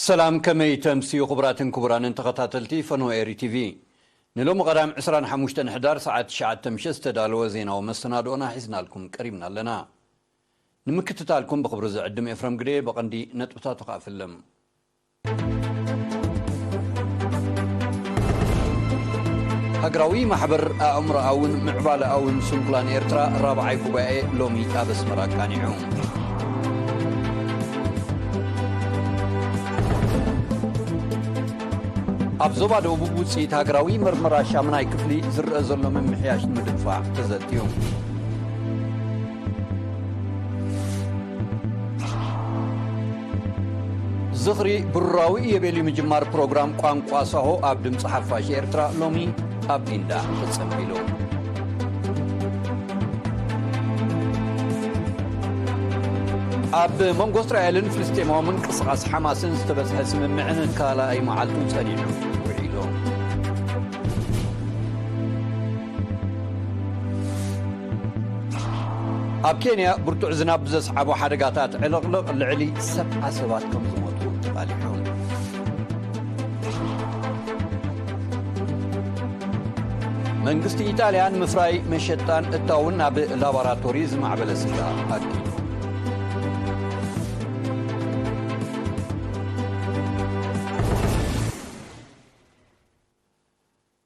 ሰላም፣ ከመይ ተምስዩ ክቡራትን ክቡራንን ተኸታተልቲ ፈኖ ኤሪ ቲቪ። ንሎሚ ቀዳም ዕስራን ሓሙሽተን ሕዳር ሰዓት ትሽዓተ ምሸት ዝተዳለወ ዜናዊ መሰናድኦና ሒዝናልኩም ቀሪብና ኣለና። ንምክትታልኩም ብኽብሪ ዝዕድም ኤፍረም ግደ። ብቐንዲ ነጥብታቱ ከኣ ፍለም። ሃገራዊ ማሕበር ኣእምሮኣውን ምዕባለኣውን ስንኩላን ኤርትራ ራብዓይ ጉባኤ ሎሚ ኣብ ኣስመራ ኣቃኒዑ። ኣብ ዞባ ደቡብ ውጽኢት ሃገራዊ መርመራ ሻምናይ ክፍሊ ዝረአ ዘሎ ምምሕያሽ ንምድንፋዕ ተዘትዩ። ዝኽሪ ብሩራዊ ኢዮቤልዩ ምጅማር ፕሮግራም ቋንቋ ሳሆ ኣብ ድምፂ ሓፋሽ ኤርትራ ሎሚ ኣብ ጊንዳዕ ተጸንቢሉ። ኣብ መንጎ እስራኤልን ፍልስጤማዊ ምንቅስቓስ ሓማስን ዝተበጽሐ ስምምዕን ካልኣይ መዓልቱ ጸኒሑ ውዒሉ። ኣብ ኬንያ ብርቱዕ ዝናብ ብዘስዓቦ ሓደጋታት ዕልቕልቕ ልዕሊ ሰብዓ ሰባት ከም ዝሞቱ ተቓሊሑ። መንግስቲ ኢጣልያ ንምፍራይ መሸጣን እታውን ናብ ላቦራቶሪ ዝማዕበለ ስጋ ኣኪቡ።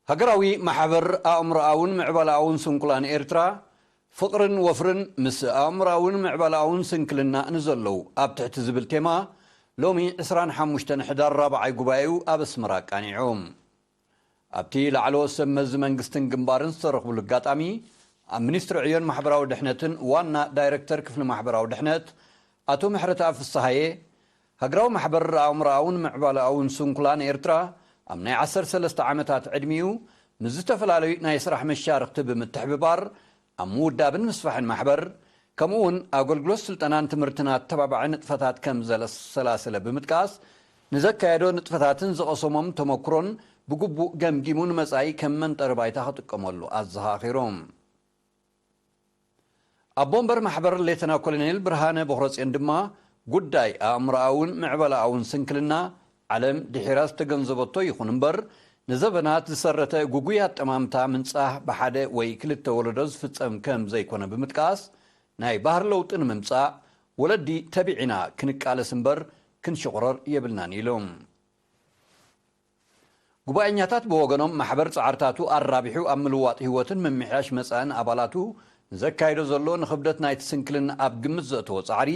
ሃገራዊ ማሕበር ኣእምሮኣውን ምዕባለኣውን ስንኩላን ኤርትራ፣ ፍቕርን ወፍርን ምስ ኣእምሮኣውን ምዕባለኣውን ስንክልና ንዘለዉ ኣብ ትሕቲ ዝብል ቴማ፣ ሎሚ ዕስራን ሓሙሽተን ሕዳር ራብዓይ ጉባኤኡ ኣብ ኣስመራ ኣቃኒዑ። ኣብቲ ላዕለዎት ሰብ መዚ መንግስትን ግንባርን ዝተረኽብሉ ኣጋጣሚ፣ ኣብ ሚኒስትሪ ዕዮን ማሕበራዊ ድሕነትን ዋና ዳይረክተር ክፍሊ ማሕበራዊ ድሕነት ኣቶ ምሕረተኣብ ፍስሃየ፣ ሃገራዊ ማሕበር ኣእምሮኣውን ምዕባለኣውን ስንኩላን ኤርትራ፣ ኣብ ናይ ዓሰርተ ሰለስተ ዓመታት ዕድሚኡ ምስ ዝተፈላለዩ ናይ ስራሕ መሻርኽቲ ብምትሕብባር፣ ኣብ ምውዳብን ምስፋሕን ማሕበር፣ ከምኡ እውን ኣገልግሎት ስልጠናን ትምህርትን ኣተባባዒ ንጥፈታት ከም ዘሰላሰለ ብምጥቃስ፣ ንዘካየዶ ንጥፈታትን ዝቐሰሞም ተመክሮን ብግቡእ ገምጊሙ ንመጻኢ ከም መንጠሪ ባይታ ክጥቀመሉ ኣዘኻኺሩ። ኣቦ ወንበር ማሕበር ሌተና ኮሎኔል ብርሃነ ቦኽረጽዮን ድማ፣ ጉዳይ ኣእምሮኣውን ምዕባለኣውን ስንክልና፣ ዓለም ድሒራ ዝተገንዘበቶ ይኹን እምበር፣ ንዘበናት ዝሰረተ ጉጉይ ኣጠማምታ ምንጻህ ብሓደ ወይ ክልተ ወለዶ ዝፍጸም ከም ዘይኮነ ብምጥቃስ፣ ናይ ባህሪ ለውጢ ንምምጻእ፣ ወለዲ ተቢዕና ክንቃለስ እምበር ክንሽቑረር የብልናን ኢሉ። ጉባኤኛታት ብወገኖም፣ ማሕበር ጻዕርታቱ ኣራቢሑ ኣብ ምልዋጥ ህይወትን ምምሕያሽ መጻእን ኣባላቱ ንዘካይዶ ዘሎ ንኽብደት ናይቲ ስንክልና ኣብ ግምት ዘእተወ ጻዕሪ፣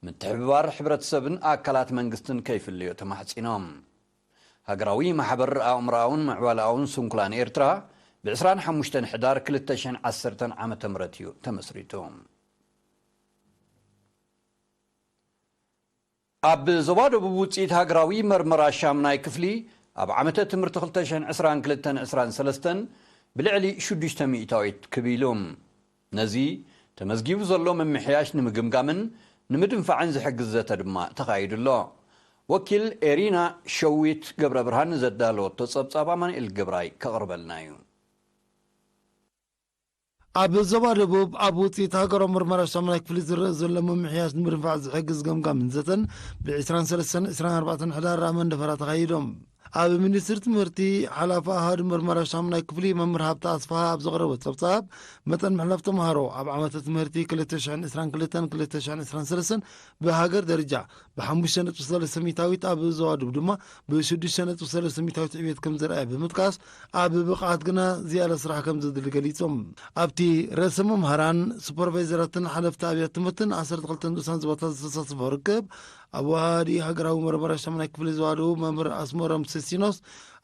ምትሕብባር ሕብረተሰብን ኣካላት መንግስትን ከይፍለዮ ተማሕጺኖም። ሃገራዊ ማሕበር ኣእምሮኣውን ምዕባለኣውን ስንኩላን ኤርትራ፣ ብ ዕስራን ሓሙሽተን ሕዳር ክልተ ሽሕን ዓሰርተን ዓመተ ምህረት እዩ ተመስሪቱ። ኣብ ዞባ ደቡብ ውጽኢት ሃገራዊ መርመራ ሻምናይ ክፍሊ፣ ኣብ ዓመተ ትምህርቲ ክልተ ሽሕን ዕስራን ክልተን ዕስራን ሰለስተን ብልዕሊ ሽዱሽተ ሚእታዊት ክብ ኢሉ። ነዚ ተመዝጊቡ ዘሎ ምምሕያሽ ንምግምጋምን ንምድንፋዕን ዝሕግዝ ዘተ ድማ ተኻይዱ ኣሎ። ወኪል ኤሪና ሸዊት ገብረ ብርሃን ንዘዳለወቶ ጸብጻብ ኣማኑኤል ገብራይ ከቕርበልና እዩ። ኣብ ዞባ ደቡብ፣ ኣብ ውጽኢት ሃገራዊ ምርመራ ሻምናይ ክፍሊ ዝረአ ዘሎ ምምሕያሽ ንምድንፋዕ ዝሕግዝ ገምጋምን ዘተን፣ ብ ዕስራን ሰለስተን ዕስራን ኣርባዕተን ሕዳር ኣብ መንደፈራ ተኻይዶም። ኣብ ሚኒስትሪ ትምህርቲ፣ ሓላፊ ኣሃዱ ምርመራ ሻምናይ ክፍሊ መምህር ሃብተ ኣስፍሃ ኣብ ዘቕረቦ ጸብጻብ፣ መጠን ምሕላፍ ተምሃሮ ኣብ ዓመተ ትምህርቲ ክልተ ሽሕን ዕስራን ክልተን ክልተ ሽሕን ዕስራን ሰለስተን ብሃገር ደረጃ ብሓሙሽተ ነጥቢ ሰለስተ ሚእታዊት፣ ኣብ ዞባ ደቡብ ድማ ብሽዱሽተ ነጥቢ ሰለስተ ሚእታዊት ዕብየት ከም ዝረኣየ ብምጥቃስ፣ ኣብ ብቕዓት ግና ዝያዳ ስራሕ ከም ዘድሊ ገሊጾም። ኣብቲ፣ ርእሰ መምህራን፣ ሱፐርቫይዘራትን ሓለፍቲ ኣብያተ ትምህርትን ዓሰርተ ክልተ ንኡሳን ዞባታት ዝተሳተፎ ርክብ፣ ኣወሃሃዲ ሃገራዊ መርመራ ሻምናይ ክፍሊ ዞባ ደቡብ መምህር ኣስመሮም ሰሲኖስ፣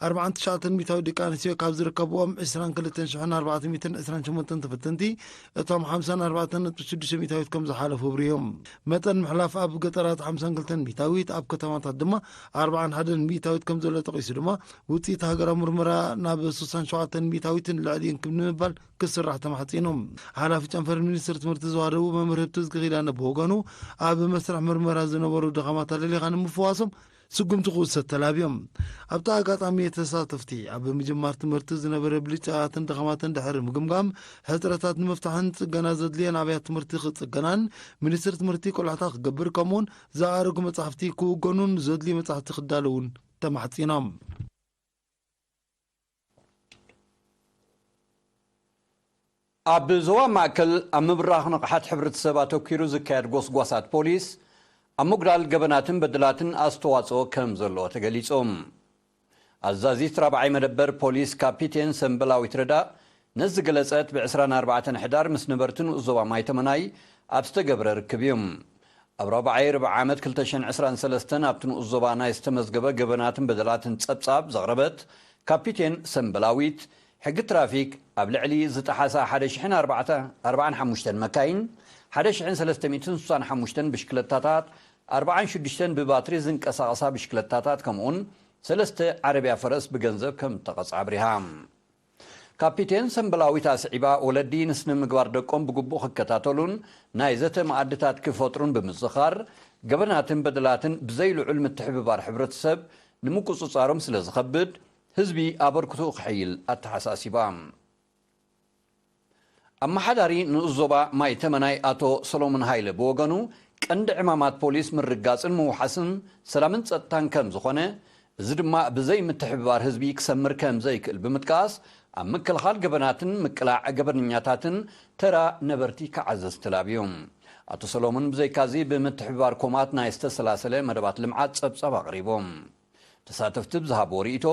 ኣርባዓን ትሽዓተን ሚእታዊት ደቂ ኣንስትዮ ካብ ዝርከብዎም ዕስራን ክልተን ሽሕን ኣርባዕተ ሚእትን ዕስራን ሸሞንተን ተፈተንቲ፣ እቶም ሓምሳን ኣርባዕተን ነጥቢ ሽዱሽተ ሚእታዊት ከም ዝሓለፉ ኣብሪሆም። መጠን ምሕላፍ ኣብ ገጠራት ሓምሳን ክልተን ሚእታዊት፣ ኣብ ከተማታት ድማ ኣርባዓን ሓደን ሚእታዊት ከም ዘሎ ጠቒሱ ድማ፣ ውጽኢት ሃገራዊ ምርመራ ናብ ስሳን ሸውዓተን ሚእታዊትን ልዕሊኡን ክብ ንምባል ክስራሕ ተማሕጺኑ። ሓላፊ ጨንፈር ሚኒስትሪ ትምህርቲ ዞባ ደቡብ መምህር ህብትዝጊ ኪዳነ ብወገኑ፣ ኣብ መስርሕ ምርመራ ዝነበሩ ድኻማት ኣለሊኻ ንምፍዋሶም ስጉምቲ ክውሰድ ተላብዮም። ኣብቲ ኣጋጣሚ ተሳተፍቲ ኣብ ምጅማር ትምህርቲ ዝነበረ ብልጫታትን ድኻማትን ድሕሪ ምግምጋም፣ ሕጽረታት ንምፍታሕን ጽገና ዘድልየን ኣብያት ትምህርቲ ክጽገናን፣ ሚኒስትሪ ትምህርቲ ቆልዕታ ክገብር፣ ከምኡውን ዝኣረጉ መጻሕፍቲ ክውገኑን ዘድልዩ መጻሕፍቲ ክዳለውን ተማሕጺኖም። ኣብ ዞባ ማእከል ኣብ ምብራኽ ንቕሓት ሕብረተሰብ ኣተኲሩ ዝካየድ ጎስጓሳት ፖሊስ ኣብ ምጉዳል ገበናትን በደላትን ኣስተዋጽኦ ከም ዘለዎ ተገሊጹ። ኣዛዚት ራብዓይ መደበር ፖሊስ ካፒቴን ሰምበላዊት ረዳእ ነዚ ዝገለጸት ብ ዕስራን ኣርባዕተን ሕዳር ምስ ነበርቲ ንኡስ ዞባ ማይ ተመናይ ኣብ ዝተገብረ ርክብ እዩ። ኣብ ራብዓይ ርብዓ ዓመት ክልተ ሽሕን ዕስራን ሰለስተን ኣብቲ ንኡስ ዞባ ናይ ዝተመዝገበ ገበናትን በደላትን ጸብጻብ ዘቕረበት ካፒቴን ሰምበላዊት፣ ሕጊ ትራፊክ ኣብ ልዕሊ ዝጠሓሳ ሓደ ሽሕን ኣርባዕተ ኣርባዓን ሓሙሽተን መካይን፣ ሓደ ሽሕን ሰለስተ ሚእትን ስሳን ሓሙሽተን ብሽክለታታት፣ ኣርባዓን ሽዱሽተን ብባትሪ ዝንቀሳቐሳ ብሽክለታታት፣ ከምኡውን ሰለስተ ዓረብያ ፈረስ ብገንዘብ ከም እተቐጽዓ ኣብሪሃ። ካፒቴን ሰምበላዊት ኣስዒባ፣ ወለዲ ንስነ ምግባር ደቆም ብግቡእ ክከታተሉን ናይ ዘተ መኣድታት ክፈጥሩን ብምዝኻር፣ ገበናትን በደላትን ብዘይ ልዑል ምትሕብባር ሕብረተሰብ ንምቁጽጻሮም ስለ ዝኸብድ፣ ህዝቢ ኣበርክቶኡ ክሕይል ኣተሓሳሲባ። ኣመሓዳሪ ንኡስ ዞባ ማይ ተመናይ ኣቶ ሰሎሞን ሃይለ ብወገኑ፣ ቀንዲ ዕማማት ፖሊስ ምርጋጽን ምውሓስን ሰላምን ጸጥታን ከም ዝኾነ፣ እዚ ድማ ብዘይ ምትሕብባር ህዝቢ ክሰምር ከም ዘይክእል ብምጥቃስ፣ ኣብ ምክልኻል ገበናትን ምቅላዕ ገበነኛታትን ተራ ነበርቲ ክዓዘዝ ተላብዩ። ኣቶ ሰሎሞን ብዘይካዚ ብምትሕብባር ኮማት ናይ ዝተሰላሰለ መደባት ልምዓት ጸብጻብ ኣቕሪቦም። ተሳተፍቲ ብዝሃብዎ ርእይቶ፣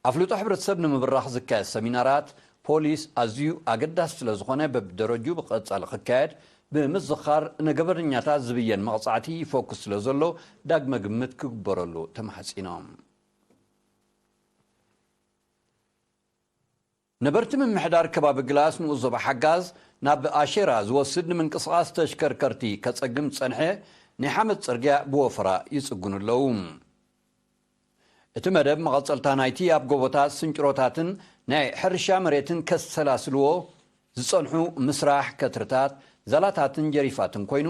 ኣፍልጦ ሕብረተሰብ ንምብራኽ ዝካየድ ሰሚናራት ፖሊስ ኣዝዩ ኣገዳሲ ስለ ዝኾነ፣ በብደረጁ ብቐጻሊ ክካየድ ብምዝኻር፣ ንገበነኛታት ዝብየን መቕጻዕቲ ይፈኩስ ስለ ዘሎ፣ ዳግመ ግምት ክግበረሉ ተማሕጺኖም። ነበርቲ ምምሕዳር ከባቢ ግላስ ንኡስ ዞባ ሓጋዝ ናብ ኣሼራ ዝወስድ ንምንቅስቓስ ተሽከርከርቲ ከጸግም ዝጸንሐ ናይ ሓመድ ጽርግያ ብወፈራ ይጽግኑ ኣለዉ። እቲ መደብ መቐጸልታ ናይቲ ኣብ ጎቦታት ስንጭሮታትን ናይ ሕርሻ መሬትን ከሰላስልዎ ዝጸንሑ ምስራሕ ከትርታት፣ ዛላታትን ጀሪፋትን ኮይኑ፣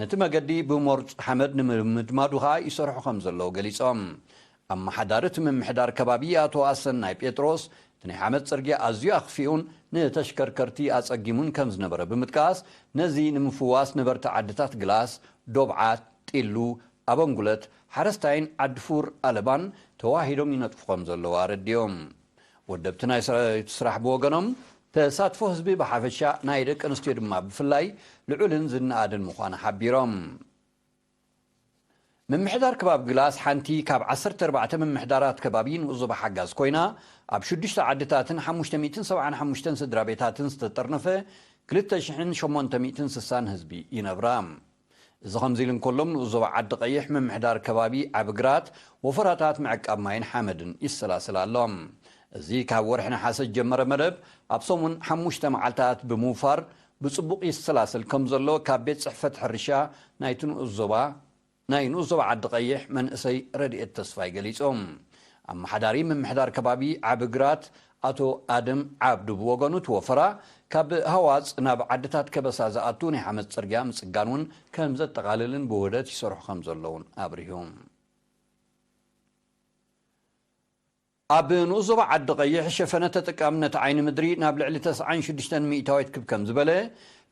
ነቲ መገዲ ብሞርጭ ሓመድ ንምምድማዱ ኸኣ ይሰርሑ ከም ዘለዉ ገሊጾም። ኣመሓዳሪ እቲ ምምሕዳር ከባቢ ኣቶ ኣሰናይ ጴጥሮስ፣ እቲ ናይ ሓመድ ጽርግያ ኣዝዩ ኣኽፊኡን ንተሽከርከርቲ ኣጸጊሙን ከም ዝነበረ ብምጥቃስ፣ ነዚ ንምፍዋስ ነበርቲ ዓድታት ግላስ፣ ዶብዓት፣ ጢሉ፣ ኣበንጉለት፣ ሓረስታይን ዓዲ ፉር ኣለባን ተዋሂዶም ይነጥፉ ከም ዘለዉ ኣረዲኦም። ወደብቲ ናይ ሰራዊት ስራሕ ብወገኖም፣ ተሳትፎ ህዝቢ ብሓፈሻ፣ ናይ ደቂ ኣንስትዮ ድማ ብፍላይ ልዑልን ዝነኣድን ምዃኑ ሓቢሮም። ምምሕዳር ከባቢ ግላስ ሓንቲ ካብ ዓሰርተ ኣርባዕተ ምምሕዳራት ከባቢ ንኡስ ዞባ ሓጋዝ ኮይና፣ ኣብ ሽዱሽተ ዓድታትን ሓሙሽተ ሚእትን ሰብዓን ሓሙሽተን ስድራ ቤታትን ዝተጠርነፈ ክልተ ሽሕን ሸሞንተ ሚእትን ስሳን ህዝቢ ይነብራ። እዚ ከምዚ ኢሉ እንከሎ፣ ንኡስ ዞባ ዓዲ ቀይሕ ምምሕዳር ከባቢ ዓቢ ግራት ወፈራታት ምዕቃብ ማይን ሓመድን ይሰላስል ኣሎ። እዚ ካብ ወርሒ ነሓሰ ዝጀመረ መደብ፣ ኣብ ሰሙን ሓሙሽተ መዓልታት ብምውፋር ብጽቡቕ ይሰላሰል ከም ዘሎ ካብ ቤት ጽሕፈት ሕርሻ ናይቲ ንኡስ ዞባ፣ ናይ ንኡስ ዞባ ዓዲ ቀይሕ መንእሰይ ረድኤት ተስፋይ ገሊጾም። ኣመሓዳሪ ምምሕዳር ከባቢ ዓቢ ግራት ኣቶ ኣደም ዓብዱ ብወገኑ፣ እቲ ወፈራ ካብ ሃዋጽ ናብ ዓድታት ከበሳ ዝኣቱ ናይ ሓመድ ጽርግያ ምጽጋን እውን ከም ዘጠቓልልን ብውህደት ይሰርሑ ከም ዘለውን ኣብሪሁ። ኣብ ንኡስ ዞባ ዓዲ ቀይሕ ሸፈነ ተጠቃምነት ዓይኒ ምድሪ ናብ ልዕሊ ተስዓን ሽዱሽተን ሚእታዊት ክብ ከም ዝበለ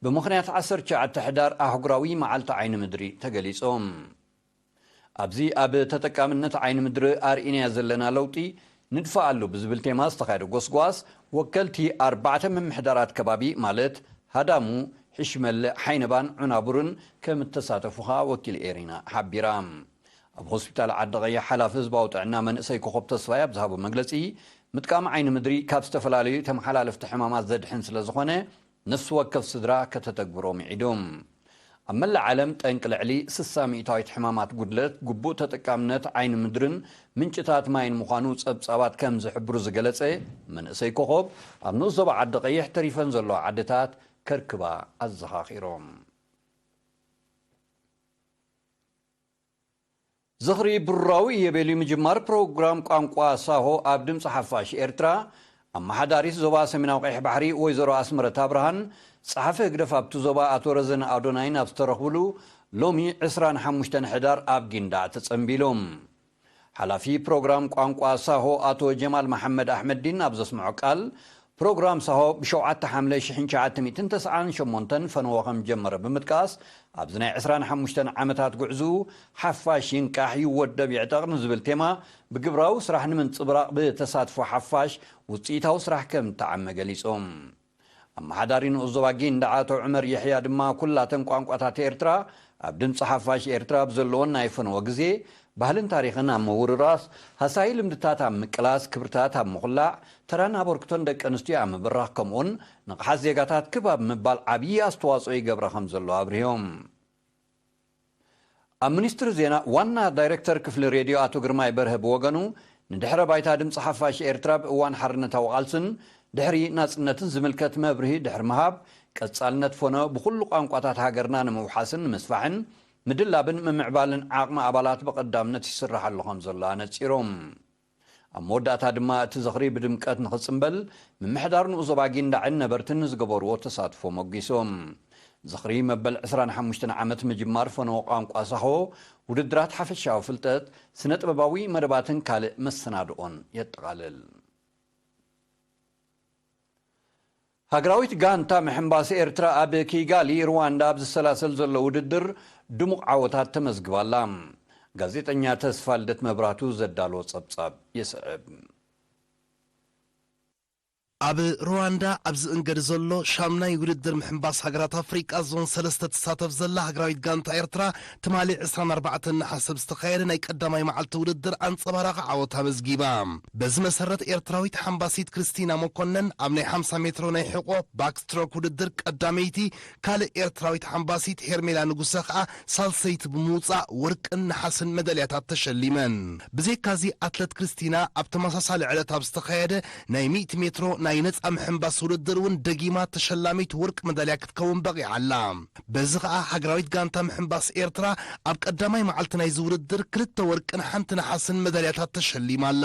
ብምኽንያት ዓሰርተ ትሽዓተ ሕዳር ኣህጉራዊ መዓልቲ ዓይኒ ምድሪ ተገሊጹ። ኣብዚ ኣብ ተጠቃምነት ዓይኒ ምድሪ ኣርኢናዮ ዘለና ለውጢ ንድፋ ኣሎ ብዝብል ቴማ ዝተኻየደ ጎስጓስ፣ ወከልቲ ኣርባዕተ ምምሕዳራት ከባቢ ማለት ሃዳሙ፣ ሕሽመለ፣ ሓይነባን ዑናቡርን ከም እተሳተፉ ኸኣ ወኪል ኤሪና ሓቢራ። ኣብ ሆስፒታል ዓዲ ቀይሕ ሓላፊ ህዝባዊ ጥዕና መንእሰይ ኮኾብ ተስፋይ ኣብ ዝሃቦ መግለጺ፣ ምጥቃም ዓይኒ ምድሪ ካብ ዝተፈላለዩ ተመሓላለፍቲ ሕማማት ዘድሕን ስለ ዝኾነ፣ ነፍሲ ወከፍ ስድራ ከተተግብሮ ምዒዱ። ኣብ መላእ ዓለም ጠንቂ ልዕሊ ስሳ ሚእታዊት ሕማማት ጉድለት ግቡእ ተጠቃምነት ዓይኒ ምድርን ምንጭታት ማይን ምዃኑ ጸብጻባት ከም ዝሕብሩ ዝገለጸ መንእሰይ ኮኾብ፣ ኣብ ንኡስ ዞባ ዓዲ ቀይሕ ተሪፈን ዘለዋ ዓድታት ከርክባ ኣዘኻኺሮም። ዝኽሪ ብሩራዊ ኢዮቤልዩ ምጅማር ፕሮግራም ቋንቋ ሳሆ ኣብ ድምፂ ሓፋሽ ኤርትራ፣ ኣመሓዳሪት ዞባ ሰሜናዊ ቀይሕ ባሕሪ ወይዘሮ ኣስመረት ኣብርሃን ጸሓፊ ህግደፍ ኣብቲ ዞባ ኣቶ ረዘነ ኣዶናይን ኣብ ዝተረኽብሉ፣ ሎሚ ዕስራን ሓሙሽተን ሕዳር ኣብ ጊንዳዕ ተጸንቢሉ። ሓላፊ ፕሮግራም ቋንቋ ሳሆ ኣቶ ጀማል መሓመድ ኣሕመድዲን ኣብ ዘስምዖ ቃል፣ ፕሮግራም ሳሆ ብ7 ሓምለ ሽ998 ፈነወ ከም ጀመረ ብምጥቃስ፣ ኣብዚ ናይ ዕስራን ሓሙሽተን ዓመታት ጉዕዝኡ ሓፋሽ ይንቃሕ፣ ይወደብ፣ ይዕጠቕ ንዝብል ቴማ ብግብራዊ ስራሕ ንምንጽብራቕ ብተሳትፎ ሓፋሽ ውጽኢታዊ ስራሕ ከም እተዓመ ገሊጾም። ኣመሓዳሪ ንኡስ ዞባ ጊንዳዕ ኣቶ ዑመር የሕያ ድማ፣ ኩላተን ቋንቋታት ኤርትራ ኣብ ድምፂ ሓፋሽ ኤርትራ ብዘለወን ናይ ፈነወ ግዜ፣ ባህልን ታሪኽን ኣብ ምውርራስ፣ ሃሳዪ ልምድታት ኣብ ምቅላስ፣ ክብርታት ኣብ ምኹላዕ፣ ተራን ኣበርክቶን ደቂ ኣንስትዮ ኣብ ምብራኽ፣ ከምኡውን ንቕሓት ዜጋታት ክብ ኣብ ምባል ዓብዪ ኣስተዋፅኦ ይገብራ ከም ዘሎ ኣብሪሆም። ኣብ ሚኒስትሪ ዜና ዋና ዳይሬክተር ክፍሊ ሬድዮ ኣቶ ግርማይ በርሀ ብወገኑ፣ ንድሕረ ባይታ ድምፂ ሓፋሽ ኤርትራ ብእዋን ሓርነታዊ ቃልስን ድሕሪ ናጽነትን ዝምልከት መብርሂ ድሕሪ ምሃብ፣ ቀጻልነት ፈኖ ብኹሉ ቋንቋታት ሃገርና ንምውሓስን ንምስፋሕን ምድላብን ምምዕባልን ዓቕሚ ኣባላት ብቐዳምነት ይስራሕ ኣሎ ከም ዘሎ ኣነጺሮም። ኣብ መወዳእታ ድማ እቲ ዝኽሪ ብድምቀት ንኽጽምበል ምምሕዳር ንኡስ ዞባ ጊንዳዕን ነበርትን ንዝገበርዎ ተሳትፎ ሞጊሶም። ዝኽሪ መበል ዕስራን ሓሙሽተን ዓመት ምጅማር ፈነወ ቋንቋ ሳሆ ውድድራት ሓፈሻዊ ፍልጠት፣ ስነ ጥበባዊ መደባትን ካልእ መሰናድኦን የጠቓልል። ሃገራዊት ጋንታ ምሕንባስ ኤርትራ ኣብ ኪጋሊ ሩዋንዳ ኣብ ዝሰላሰል ዘሎ ውድድር ድሙቕ ዓወታት ተመዝግባላ። ጋዜጠኛ ተስፋ ልደት መብራቱ ዘዳሎ ጸብጻብ ይስዕብ። ኣብ ሩዋንዳ ኣብ ዝእንገድ ዘሎ ሻምናይ ውድድር ምሕንባስ ሃገራት ኣፍሪቃ ዞን ሰለስተ ትሳተፍ ዘላ ሃገራዊት ጋንታ ኤርትራ፣ ትማሊ ዕስራን ኣርባዕተን ነሓሰ ብዝተኻየደ ናይ ቀዳማይ መዓልቲ ውድድር ኣንጸባራቒ ዓወት ኣመዝጊባ። በዚ መሰረት ኤርትራዊት ሓምባሲት ክርስቲና መኮነን ኣብ ናይ ሓምሳ ሜትሮ ናይ ሕቆ ባክስትሮክ ውድድር ቀዳመይቲ፣ ካልእ ኤርትራዊት ሓምባሲት ሄርሜላ ንጉሰ ከኣ ሳልሰይቲ ብምውጻእ ወርቅን ነሓስን መዳልያታት ተሸሊመን። ብዘይካዚ ኣትለት ክርስቲና ኣብ ተመሳሳሊ ዕለት ኣብ ዝተኻየደ ናይ ሚእቲ ሜትሮ ናይ ነጻ ምሕንባስ ውድድር እውን ደጊማ ተሸላሚት ወርቅ መዳልያ ክትከውን በቒዓ ኣላ። በዚ ከኣ ሃገራዊት ጋንታ ምሕንባስ ኤርትራ ኣብ ቀዳማይ መዓልቲ ናይዚ ውድድር ክልተ ወርቅን ሓንቲ ነሓስን መዳልያታት ተሸሊማ ኣላ።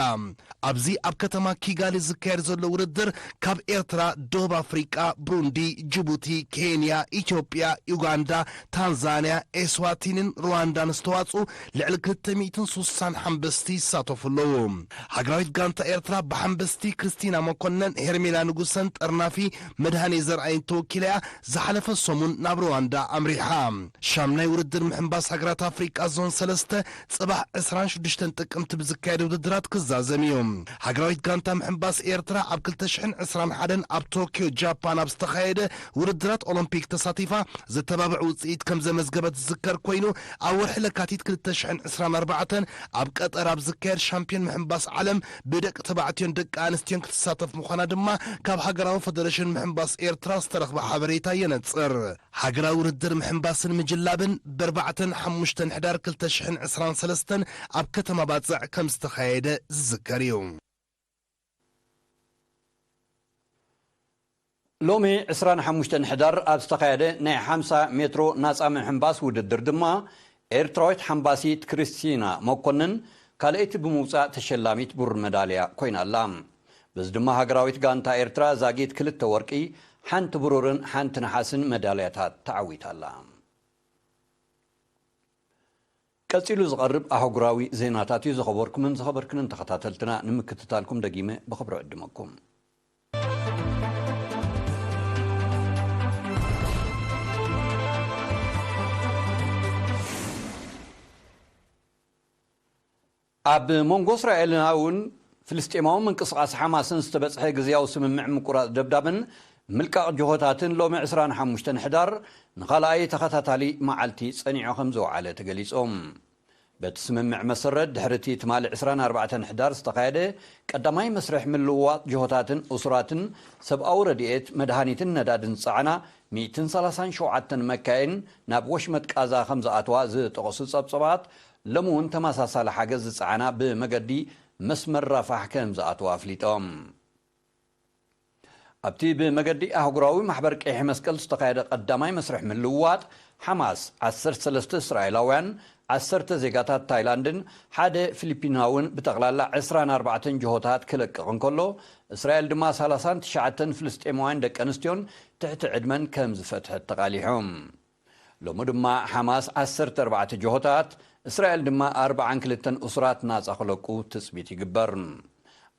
ኣብዚ ኣብ ከተማ ኪጋሊ ዝካየድ ዘሎ ውድድር ካብ ኤርትራ፣ ደቡብ ኣፍሪቃ፣ ብሩንዲ፣ ጅቡቲ፣ ኬንያ፣ ኢትዮጵያ፣ ዩጋንዳ፣ ታንዛንያ፣ ኤስዋቲንን ሩዋንዳን ዝተዋጽኡ ልዕሊ ክልተ ሚእትን ስሳን ሓምበስቲ ይሳተፉ ኣለዉ። ሃገራዊት ጋንታ ኤርትራ ብሓምበስቲ ክርስቲና መኮነን፣ ሄርሜላ ንጉሰን ጠርናፊ መድሃኔ ዘርኣይን ተወኪላ እያ ዝሓለፈ ሰሙን ናብ ሩዋንዳ ኣምሪሓ። ሻምናይ ውድድር ምሕንባስ ሃገራት ኣፍሪቃ ዞን ሰለስተ ጽባሕ ዕስራን ሽዱሽተን ጥቅምቲ ብዝካየድ ውድድራት ክዛዘም እዩ። ሃገራዊት ጋንታ ምሕንባስ ኤርትራ ኣብ ክልተ ሽሕን ዕስራን ሓደን ኣብ ቶክዮ ጃፓን ኣብ ዝተኻየደ ውድድራት ኦሎምፒክ ተሳቲፋ ዘተባብዕ ውጽኢት ከም ዘመዝገበት ዝዝከር ኮይኑ፣ ኣብ ወርሒ ለካቲት ክልተ ሽሕን ዕስራን ኣርባዕተን ኣብ ቀጠር ኣብ ዝካየድ ሻምፒዮን ምሕንባስ ዓለም ብደቂ ተባዕትዮን ደቂ ኣንስትዮን ክትሳተፍ ምዃና ድማ ካብ ሃገራዊ ፈደረሽን ምሕንባስ ኤርትራ ዝተረኽበ ሓበሬታ የነጽር። ሃገራዊ ውድድር ምሕንባስን ምጅላብን ብኣርባዕተን ሓሙሽተን ሕዳር ክልተ ሽሕን ዕስራን ሰለስተን ኣብ ከተማ ባጽዕ ከም ዝተኻየደ ዝዝከር እዩ። ሎሚ ዕስራን ሓሙሽተን ሕዳር ኣብ ዝተኻየደ ናይ ሓምሳ ሜትሮ ናጻ ምሕንባስ ውድድር ድማ ኤርትራዊት ሓምባሲት ክርስቲና መኮንን ካልኣይቲ ብምውጻእ ተሸላሚት ብሩር መዳልያ ኮይና ኣላ። በዚ ድማ ሃገራዊት ጋንታ ኤርትራ ዛጊት ክልተ ወርቂ፣ ሓንቲ ብሩርን ሓንቲ ነሓስን መዳልያታት ተዓዊታ ኣላ። ቀጺሉ ዝቐርብ ኣህጉራዊ ዜናታት እዩ። ዝኸበርኩምን ዝኸበርክንን ተኸታተልትና፣ ንምክትታልኩም ደጊመ ብኽብሪ ዕድመኩም። ኣብ መንጎ እስራኤላውን ፍልስጤማውን ምንቅስቓስ ሓማስን ዝተበጽሐ ግዝያዊ ስምምዕ ምቁራጽ ደብዳብን ምልቃቕ ጅሆታትን ሎሚ ዕስራን ሓሙሽተን ሕዳር ንኻልኣይ ተኸታታሊ መዓልቲ ጸኒዑ ከም ዝወዓለ ተገሊጾም። በቲ ስምምዕ መሰረት፣ ድሕሪ እቲ ትማሊ ዕስራን ኣርባዕተን ሕዳር ዝተኻየደ ቀዳማይ መስርሕ ምልውዋጥ ጅሆታትን እሱራትን ሰብኣዊ ረድኤት፣ መድሃኒትን ነዳድን ዝጸዓና ሚእትን ሰላሳን ሸውዓተን መካይን ናብ ወሽመጥ ቃዛ ከም ዝኣተዋ ዝጠቐሱ ጸብጸባት፣ ሎሚ እውን ተመሳሳሊ ሓገዝ ዝጸዓና ብመገዲ መስመር ራፋሕ ከም ዝኣተዋ ኣፍሊጦም። ኣብቲ ብመገዲ ኣህጉራዊ ማሕበር ቀይሕ መስቀል ዝተኻየደ ቀዳማይ መስርሕ ምልውዋጥ፣ ሓማስ ዓሰርተ ሰለስተ እስራኤላውያን፣ ዓሰርተ ዜጋታት ታይላንድን ሓደ ፊሊፒናውን ብጠቕላላ ዕስራን ኣርባዕተን ጅሆታት ክለቅቕ እንከሎ፣ እስራኤል ድማ ሰላሳን ትሽዓተን ፍልስጤማውያን ደቂ ኣንስትዮን ትሕቲ ዕድመን ከም ዝፈትሐት ተቓሊሖም። ሎሚ ድማ ሓማስ ዓሰርተ ኣርባዕተ ጅሆታት፣ እስራኤል ድማ ኣርባዓን ክልተን እሱራት ናጻ ክለቁ ትጽቢት ይግበር።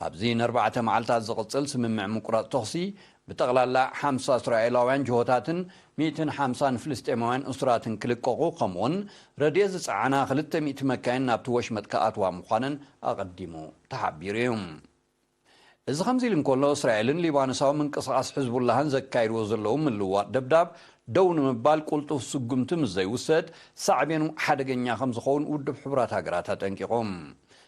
ኣብዚ ንኣርባዕተ መዓልታት ዝቕጽል ስምምዕ ምቁራጽ ተኹሲ፣ ብጠቕላላ ሓምሳ እስራኤላውያን ጅሆታትን ሚእትን ሓምሳን ፍልስጤማውያን እሱራትን ክልቀቑ፣ ከምኡውን ረድኤት ዝጸዓና ክልተ ሚእቲ መካይን ናብቲ ወሽመጥ ክኣትዋ ምዃነን ኣቐዲሙ ተሓቢሩ እዩ። እዚ ከምዚ ኢሉ እንከሎ፣ እስራኤልን ሊባኖሳዊ ምንቅስቓስ ሕዝቡላህን ዘካይድዎ ዘለዉ ምልውዋጥ ደብዳብ ደው ንምባል ቁልጡፍ ስጉምቲ ምስ ዘይውሰድ፣ ሳዕቤኑ ሓደገኛ ከም ዝኸውን ውድብ ሕቡራት ሃገራት ኣጠንቂቑ።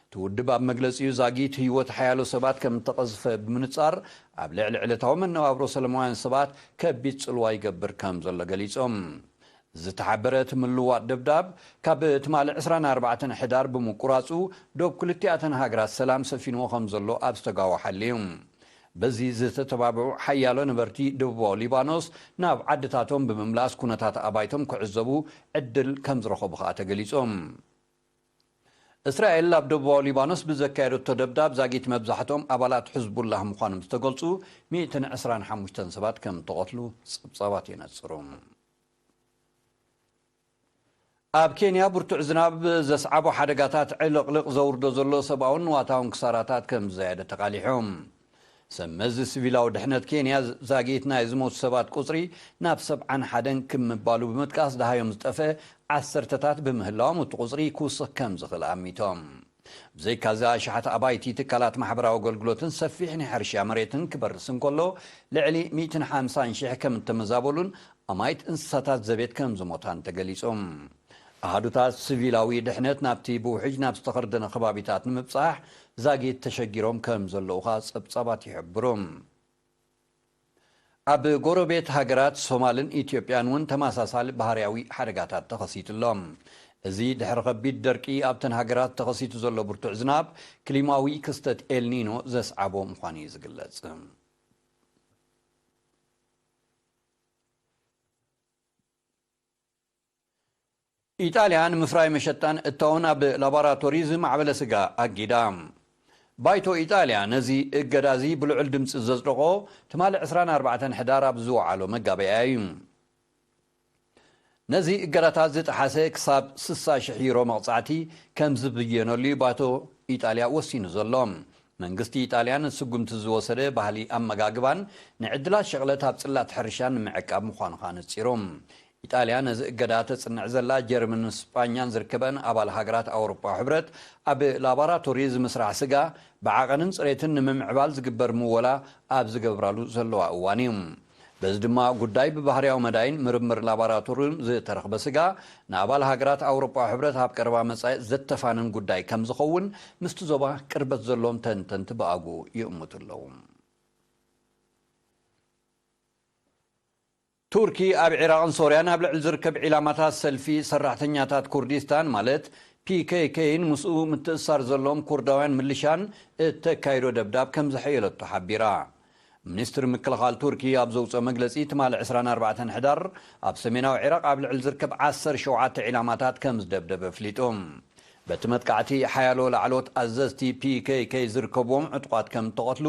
እቲ ውድብ ኣብ መግለጺኡ፣ ዛጊት ህይወት ሓያሎ ሰባት ከም እተቐዝፈ ብምንጻር፣ ኣብ ልዕሊ ዕለታዊ መነባብሮ ሰለማውያን ሰባት ከቢድ ጽልዋ ይገብር ከም ዘሎ ገሊጾም። ዝተሓበረ እቲ ምልዋጥ ደብዳብ፣ ካብ ትማሊ ዕስራን ኣርባዕተን ሕዳር ብምቁራጹ፣ ዶብ ክልቲኣተን ሃገራት ሰላም ሰፊንዎ ከም ዘሎ ኣብ ዝተጋወሓሉ እዩ። በዚ ዝተተባብዑ ሓያሎ ነበርቲ ደቡባዊ ሊባኖስ ናብ ዓድታቶም ብምምላስ ኩነታት ኣባይቶም ክዕዘቡ ዕድል ከም ዝረኸቡ ከኣ ተገሊጾም። እስራኤል ኣብ ደቡባዊ ሊባኖስ ብዘካየደቶ ደብዳብ ዛጊት መብዛሕትኦም ኣባላት ሕዝቡላህ ምዃኖም ዝተገልጹ ሚእትን ዕስራን ሓሙሽተን ሰባት ከም ተቐትሉ ጸብጻባት የነጽሩ። ኣብ ኬንያ ብርቱዕ ዝናብ ዘስዓቦ ሓደጋታት ዕልቕልቕ ዘውርዶ ዘሎ ሰብኣውን ንዋታውን ክሳራታት ከም ዝዘየደ ተቓሊሑ። ሰብ መዚ ሲቪላዊ ድሕነት ኬንያ ዛጊት ናይ ዝሞቱ ሰባት ቁጽሪ ናብ ሰብዓን ሓደን ክም ምባሉ ብምጥቃስ፣ ደሃዮም ዝጠፍአ ዓሰርተታት ብምህላዎም፣ እቲ ቁጽሪ ክውስኽ ከም ዝኽእል ኣሚቶም። ብዘይካዚ፣ ኣሽሓት ኣባይቲ፣ ትካላት ማሕበራዊ ኣገልግሎትን ሰፊሕ ናይ ሕርሻ መሬትን ክበርስ እንከሎ፣ ልዕሊ ሚእትን ሓምሳን ሽሕ ከም እተመዛበሉን ኣማይት እንስሳታት ዘቤት ከም ዝሞታን ተገሊጹ። ኣሃዱታት ሲቪላዊ ድሕነት ናብቲ ብውሕጅ ናብ ዝተኸርደነ ከባቢታት ንምብጻሕ ዛጊት ተሸጊሮም ከም ዘለዉ ኸኣ ጸብጻባት ይሕብሩ። ኣብ ጎረቤት ሃገራት ሶማልን ኢትዮጵያን እውን ተመሳሳሊ ባህርያዊ ሓደጋታት ተኸሲቱ ኣሎ። እዚ ድሕሪ ከቢድ ደርቂ ኣብተን ሃገራት ተኸሲቱ ዘሎ ብርቱዕ ዝናብ፣ ክሊማዊ ክስተት ኤልኒኖ ዘስዓቦ ምዃኑ እዩ ዝግለጽ። ኢጣልያ ንምፍራይ መሸጣን እታውን ኣብ ላቦራቶሪ ዝማዕበለ ስጋ ኣጊዳ። ባይቶ ኢጣልያ ነዚ እገዳ እዚ ብልዑል ድምጺ ዘጽደቖ ትማሊ ዕስራን ኣርባዕተን ሕዳር ኣብ ዝወዓሎ መጋበያ እዩ። ነዚ እገዳታት ዝጠሓሰ ክሳብ ስሳ ሽሕ ዩሮ መቕጻዕቲ ከም ዝብየነሉ እዩ ባይቶ ኢጣልያ ወሲኑ ዘሎ። መንግስቲ ኢጣልያ ነቲ ስጉምቲ ዝወሰደ ባህሊ ኣመጋግባን ንዕድላት ሸቕለት ኣብ ጽላት ሕርሻን ንምዕቃብ ምዃኑ ከኣ ነጺሩ። ኢጣልያ ነዚ እገዳ ተጽንዕ ዘላ፣ ጀርመንን ስጳኛን ዝርከበን ኣባል ሃገራት ኣውሮጳዊ ሕብረት፣ ኣብ ላቦራቶሪ ዝምስራሕ ስጋ ብዓቐንን ጽሬትን ንምምዕባል ዝግበር ምወላ ኣብ ዝገብራሉ ዘለዋ እዋን እዩ። በዚ ድማ፣ ጉዳይ ብባህርያዊ መዳይን ምርምር ላቦራቶሪን ዝተረኽበ ስጋ ንኣባል ሃገራት ኣውሮጳዊ ሕብረት ኣብ ቀረባ መጻኢ ዘተፋንን ጉዳይ ከም ዝኸውን ምስቲ ዞባ ቅርበት ዘለዎም ተንተንቲ ብኣግኡ ይእምቱ ኣለዉ። ቱርኪ ኣብ ዒራቕን ሶርያን ኣብ ልዕሊ ዝርከብ ዒላማታት ሰልፊ ሰራሕተኛታት ኩርዲስታን፣ ማለት ፒ ኬ ኬን ምስኡ ምትእስሳር ዘለዎም ኩርዳውያን ምልሻን እተካይዶ ደብዳብ ከም ዘሐየለቶ ሓቢራ። ሚኒስትሪ ምክልኻል ቱርኪ ኣብ ዘውፅኦ መግለፂ፣ ትማሊ ዕስራን ኣርባዕተን ሕዳር ኣብ ሰሜናዊ ዒራቕ ኣብ ልዕሊ ዝርከብ ዓሰርተ ሸውዓተ ዒላማታት ከም ዝደብደበ ኣፍሊጡ። በቲ መጥቃዕቲ፣ ሓያሎ ላዕለዎት ኣዘዝቲ ፒ ኬ ኬ ዝርከብዎም ዕጡቓት ከም እተቐትሉ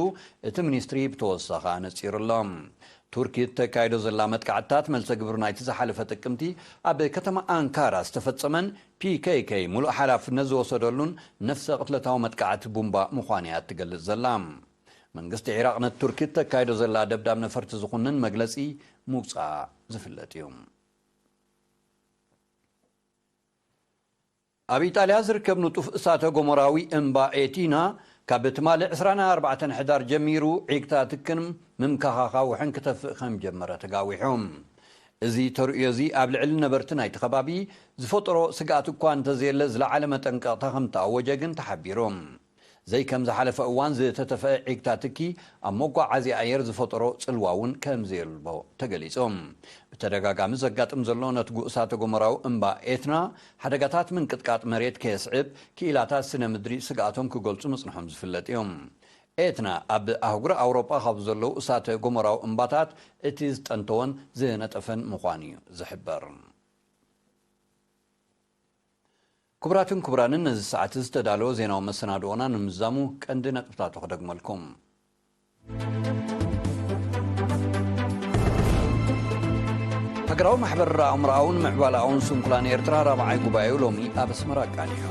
እቲ ሚኒስትሪ ብተወሳኺ ኣነጺሩ ኣሎ። ቱርኪ እተካይዶ ዘላ መጥቃዕትታት፣ መልሰ ግብሪ ናይቲ ዝሓለፈ ጥቅምቲ ኣብ ከተማ ኣንካራ ዝተፈጸመን ፒ ኬ ኬ ሙሉእ ሓላፍነት ዝወሰደሉን ነፍሰ ቅትለታዊ መጥቃዕቲ ቡምባ ምዃኑ እያ እትገልጽ ዘላ። መንግስቲ ዒራቕ ነቲ ቱርኪ እተካይዶ ዘላ ደብዳብ ነፈርቲ ዝኹንን መግለጺ ምውጻኣ ዝፍለጥ እዩ። ኣብ ኢጣልያ ዝርከብ ንጡፍ እሳተ ጎመራዊ እምባ ኤቲና፣ ካብ ትማሊ ዕስራን ኣርባዕተን ሕዳር ጀሚሩ፣ ዒግታ ትክን ምምካኻኻ ውሕን ክተፍእ ከም ጀመረ ተጋዊሑ። እዚ ተርእዮ እዚ ኣብ ልዕሊ ነበርቲ ናይቲ ከባቢ ዝፈጠሮ ስግኣት እኳ እንተዘየለ፣ ዝለዓለ መጠንቀቕታ ከም እተኣወጀ ግን ተሓቢሩ። ዘይከም ዝሓለፈ እዋን ዝተተፍአ ዒግታ ትኪ ኣብ መጓዓዝያ ኣየር ዝፈጠሮ ጽልዋ እውን ከም ዘየልቦ ተገሊጹ። ብተደጋጋሚ ዘጋጥም ዘሎ ነትጉ እሳተ ጎመራዊ እምባ ኤትና፣ ሓደጋታት ምንቅጥቃጥ መሬት ከየስዕብ፣ ክኢላታት ስነ ምድሪ ስግኣቶም ክገልጹ ምጽንሖም ዝፍለጥ እዩ። ኤትና ኣብ ኣህጉር ኣውሮጳ ካብ ዘለዉ እሳተ ጎመራዊ እምባታት እቲ ዝጠንተወን ዝነጠፈን ምዃኑ እዩ ዝሕበር። ክቡራትን ክቡራንን፣ ነዚ ሰዓት ዝተዳለወ ዜናዊ መሰናድኦና ንምዛሙ ቀንዲ ነጥብታቱ ክደግመልኩም። ሃገራዊ ማሕበር ኣእምሮኣውን ምዕባለኣውን ስንኩላን ኤርትራ ራብዓይ ጉባኤኡ ሎሚ ኣብ ኣስመራ ኣቃኒዑ።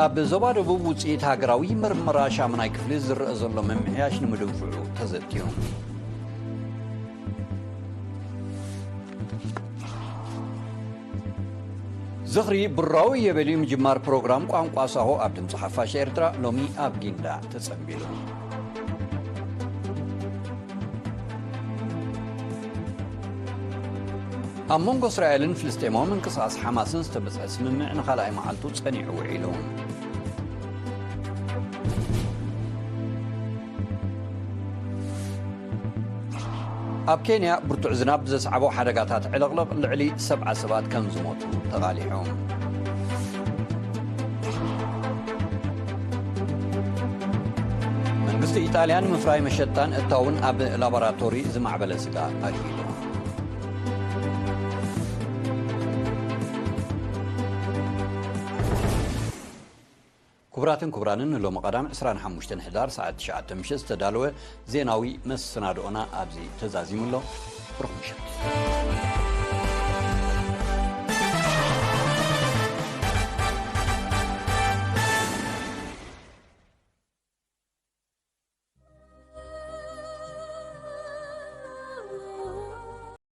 ኣብ ዞባ ደቡብ ውጽኢት ሃገራዊ ምርመራ ሻሙናይ ክፍሊ ዝረአ ዘሎ ምምሕያሽ ንምድንፍዑ ተዘትዩ። ዝኽሪ ብራዊ የበልዩ ምጅማር ፕሮግራም ቋንቋ ሳሆ ኣብ ድምፂ ሓፋሽ ኤርትራ ሎሚ ኣብ ጊንዳዕ ተጸንቢሉ። ኣብ መንጎ እስራኤልን ፍልስጤማዊ ምንቅስቓስ ሓማስን ዝተበጽሐ ስምምዕ ንኻልኣይ መዓልቱ ጸኒዑ ውዒሉ። ኣብ ኬንያ ብርቱዕ ዝናብ ዘስዓቦ ሓደጋታት ዕልቕልቕ ልዕሊ ሰብዓ ሰባት ከም ዝሞቱ ተቓሊዑ። መንግስቲ ኢጣልያ ንምፍራይ መሸጣን እታውን ኣብ ላቦራቶሪ ዝማዕበለ ስጋ ኣልዒሉ። ክቡራትን ክቡራንን፣ ንሎሚ ቀዳም ዕስራን ሓሙሽተን ሕዳር ሰዓት ትሽዓተ ምሸት ዝተዳለወ ዜናዊ መሰናድኦና ኣብዚ ተዛዚሙ ኣሎ። ብሩኽ ምሸት።